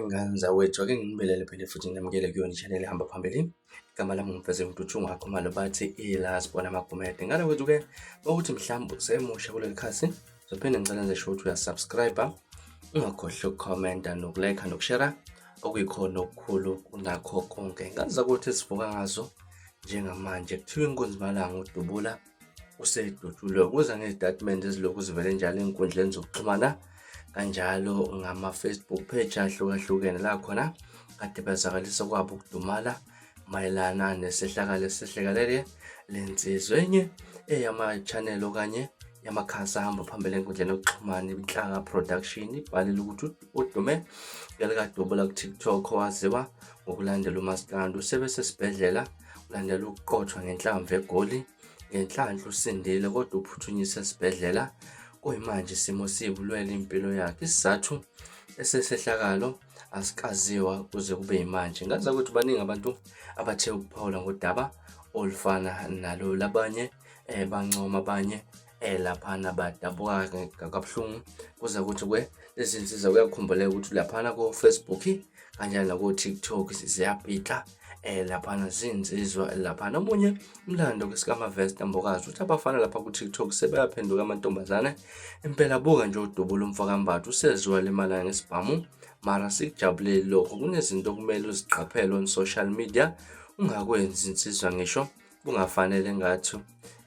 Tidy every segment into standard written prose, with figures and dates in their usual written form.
Ngane zakwethu, ake nginibelele phela futhi nginamukele kuyona i-channel ehamba phambili. Igama lami ngumfeze Mduthungu Akhumalo bathi ila sibona amagumede. Ngane kwethu-ke ukuthi mhlawumbe usemusha kuleli khasi, zophinde ngicela nje sho ukuthi uyasubscribe, ungakhohlwa ukukhomenta nokulike nokushare okuyikhona okukhulu kunakho konke. Ngane zakwethu esivuka ngazo njengamanje kuthiwa inkunzi malanga udubula usedutshuliwe kuza ngezitatimende ezilokhu zivele njalo ey'nkundleni zokuxhumana kanjalo ngama-Facebook page ahlukahlukene la khona kade bezakalisa kwabo ukudumala mayelana nesehlakalo esehlekalele le nsizwa. Enye eyama-channel okanye yamakhasi ahamba phambili enkundleni yokuxhumana iNhlaka Production ibhalile ukuthi udume ngelikadubula ku-TikTok owaziwa ngokulandela umaskandi usebesesibhedlela ulandela ukuqothwa ngenhlamvu eGoli. Ngenhlanhla usindile kodwa uphuthunyiswe esibhedlela kuyimanje isimo siyibulwele impilo yakhe. Isizathu esesehlakalo asikaziwa kuze kube yimanje. Ngazi ukuthi baningi abantu abathe ukuphawula ngodaba olufana nalolu. Abanye bancoma abanye laphana badabuka kabuhlungu kuze kuthi kwe lezi nsizwa kuyakhumbuleka ukuthi laphana ko-Facebook kanjalo nako-TikTok ziyapitla laphana zinsizwa laphana. Omunye umlando kwesikamavesta Mbokazi uthi abafana lapha ku-TikTok sebeyaphenduka amantombazane impela. Buka nje udubula umfokambatha useziwa limala ngesibhamu, mara sikujabuleli lokho. Kunezinto okumele uziqaphele on social media, ungakwenzi insizwa ngisho kungafanele. Ngathi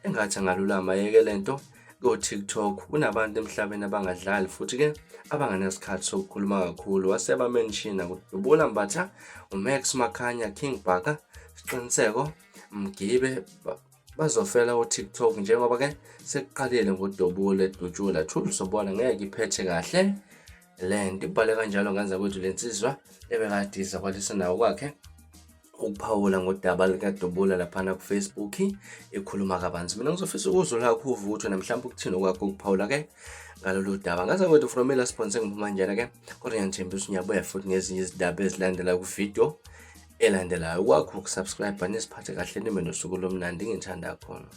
engathi angalulama yeke lento ko-TikTok. Kunabantu emhlabeni abangadlali futhi-ke abangenasikhathi sokukhuluma kakhulu. Wase bamenshina kudubula Mbatha, uMax Makhanya, King Bhaka, Siqiniseko Mgibe bazofela ku-TikTok njengoba-ke sekuqalile ngodubula edutshula thula sobona ngeke iphethe kahle le nto. Ibhale kanjalo ngenza kwethu le nsizwa ebekade izakwalisa nawo kwakhe ukuphawula ngodaba likaDubula laphana ku-Facebook ikhuluma kabanzi. Mina ngizofisa ukuzwa lakho uvo ukuthi wena mhlawumbe ukuthini okwakho ukuphawula-ke ngalolu daba. Ngaze kwethu from ila sponsor ngiphuma njena-ke, kodwa ngiyanithembisa ngiyabuya futhi ngezinye izindaba ezilandela ku-video elandelayo. Kwakho ukusubscribe, nisiphathe kahle, nibe nosuku lomnandi ngithanda khona.